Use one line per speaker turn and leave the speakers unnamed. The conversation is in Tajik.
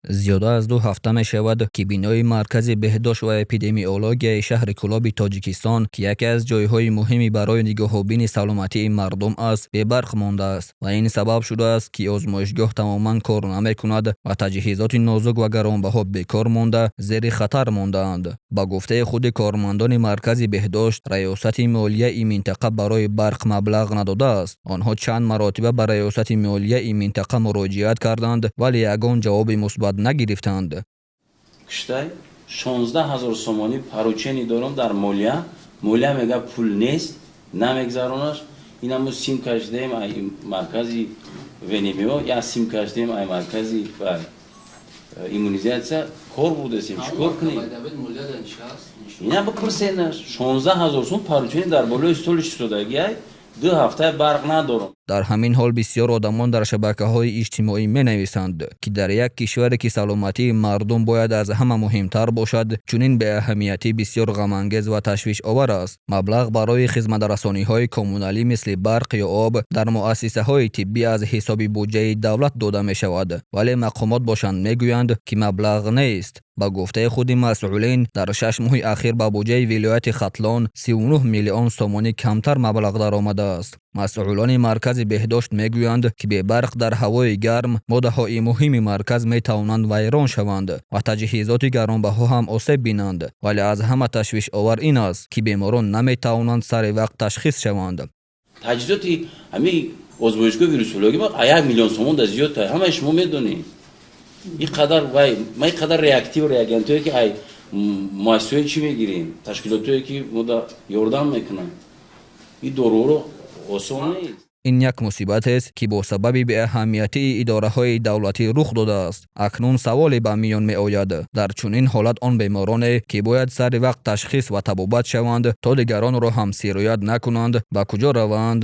Зиёда аз 2 ҳафта мешавад, ки бинои Маркази беҳдошт ва эпидемиологияи шаҳри Кӯлоби Тоҷикистон, ки яке аз ҷойҳои муҳими барои нигоҳубини саломатии мардум аст, бебарқ мондааст ва ин сабаб шудааст, ки озмоишгоҳ тамоман кор намекунад ва таҷҳизоти нозук ва гаронбаҳо бекор монда, зери хатар мондаанд. Ба гуфтаи худи кормандони маркази беҳдошт, раёсати молияи минтақа барои барқ маблағ надодааст. Онҳо чанд маротиба ба раёсати молияи минтақа муроҷиат карданд, вале ягон ҷавоби мусбат нагирифтанд.
Куштай 16 000 сомонӣ поручение дорам дар молия. Молия мега, пул нест, намегзаронаш. Инамо сим кашидаем ай маркази ВНМО, я сим кашидаем ай маркази иммунизация, кор будасем. Чӣ кор кунем? Ина бипурсенаш. 16 000 сом поручение дар болои столи истодаги, ай 2 ҳафтаи барқ надорам.
Дар ҳамин ҳол бисёр одамон дар шабакаҳои иҷтимоӣ менависанд, ки дар як кишваре, ки саломатии мардум бояд аз ҳама муҳимтар бошад, чунин беаҳамиятӣ бисёр ғамангез ва ташвишовар аст. Маблағ барои хизматрасониҳои коммуналӣ, мисли барқ ё об, дар муассисаҳои тиббӣ аз ҳисоби буҷаи давлат дода мешавад, вале мақомот бошанд, мегӯянд, ки маблағ нест. Ба гуфтаи худи масъулин, дар 6 моҳи ахир ба буҷаи вилояти Хатлон 39 миллион сомонӣ камтар маблағ даромадааст. Масъулони маркази беҳдошт мегӯянд, ки бебарқ дар ҳавои гарм моддаҳои муҳими марказ метавонанд вайрон шаванд ва таҷҳизоти гаронбаҳо ҳам осеб бинанд, вале аз ҳама ташвишовар ин аст, ки беморон наметавонанд сари вақт ташхис шаванд.
Таҷҳизоти ҳамин озмоишгоҳи вирусологӣ 1 миллион сомон да зиёд, ҳамаи шумо медонед. Ин қадар вай ма, ин қадар реактив, реагентое, ки ай муассисаҳое чӣ мегирем, ташкилотое, ки мода ёрдам мекунанд, ин доруҳоро осон нест.
Ин як мусибатест, ки бо сабаби беаҳамиятии идораҳои давлатӣ рух додааст. Акнун саволе ба миён меояд: дар чунин ҳолат он бемороне, ки бояд сари вақт ташхис ва табобат шаванд, то дигаронро ҳам сироят накунанд, ба куҷо раванд?